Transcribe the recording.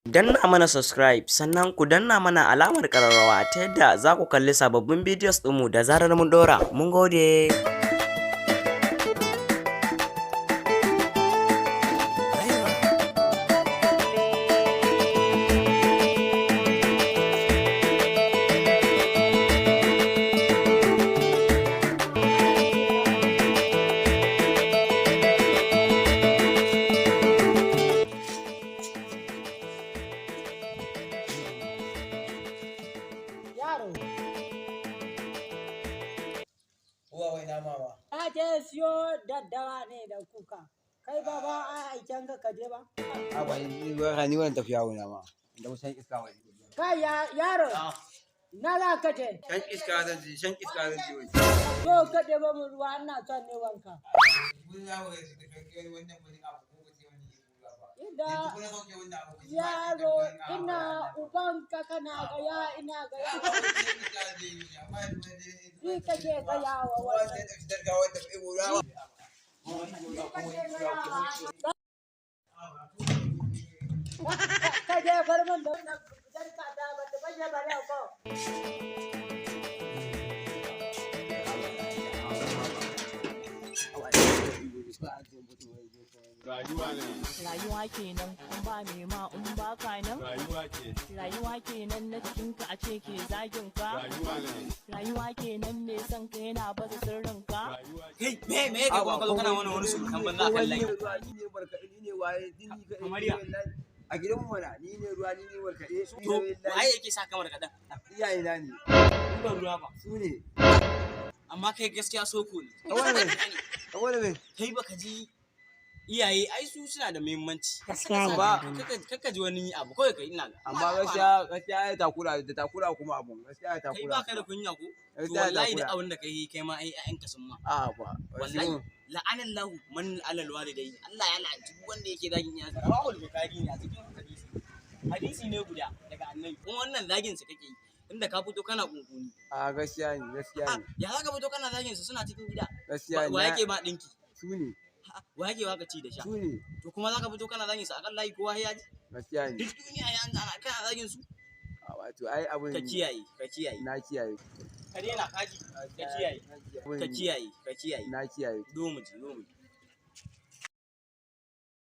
Danna mana subscribe, sannan ku danna mana alamar ƙararrawa ta yadda za ku kalli sababbin videos ɗinmu da zarar mun ɗora. Mun gode! Yaro. Uwa wai na mama. Na je siyo daddawa ne da kuka. Kai baba a aiken ka ka je ba? A ba ni ba ni wannan tafiya wai ma. Da shan iska wai. Kai yaro. Na za ka je. Shan iska zan ji, shan iska zan ji wai. To ka ɗebo min ruwa, ina son ne wanka. Mun za mu ga kai wannan wani abu ko ba sai wani ya ba. Ina yaro, ina ubanka, kana gaya ina gaya. Ni kake gaya wa wannan. Ka je bar min da wannan jarka ta ba ta fashe ba ne ko? Rayuwa kenan, in ba me ma in ba ka nan. Rayuwa ke. Rayuwa kenan, na cikin ka a ce ke zagin ka. Rayuwa ne. Rayuwa kenan, me son ka yana baza sirrin ka. Rayuwa. Kai, me me ka kuma ka zo kana wani surutan banza akan layi? Ni ne barkaɗe, ni ne waye, ni ne Kamar ya? A gidan mu mana, ni ne ruwa, ni ne barkaɗe. Su To, waye yake sa kamar kaɗan? Iyaye na ne. In ba ruwa ba. Su ne. Amma kai gaskiya soko ne. Saboda me? Saboda me? Kai baka ji iyaye ai su suna da muhimmanci. Ba. Kaka ji wani abu kawai kai ina ga. Amma gaskiya gaskiya ya takura da takura kuma abun gaskiya ya Kai takura. baka da kunya ko? To Gaskiya ya wallahi da takura. abin da kai kai ma ai ƴaƴanka sun ma. A'a ba. Wallahi la'anallahu man alal walidai. Allah ya la'anci duk wanda yake zagin iyayensa. Rawahul Bukhari ne a cikin hadisi. Hadisi ne guda daga Annabi. Kuma wannan zagin sa kake yi. Inda ka fito kana kunkuni. A gaskiya ne, gaskiya ne. Ya za ka fito kana zagin su suna cikin gida? Gaskiya ne. Wa yake ma dinki? Su ne. Wa yake baka ci da sha? Su ne. To kuma za ka fito kana zagin su akan layi, kowa ya ji? Gaskiya ne. Duk duniya ya an ana kana zagin su. A wato ai abun Ka kiyaye, ka kiyaye. Na kiyaye. Ka daina kaji, ka kiyaye. Ka kiyaye, ka kiyaye. Na kiyaye. Zo mu ji, zo mu ji.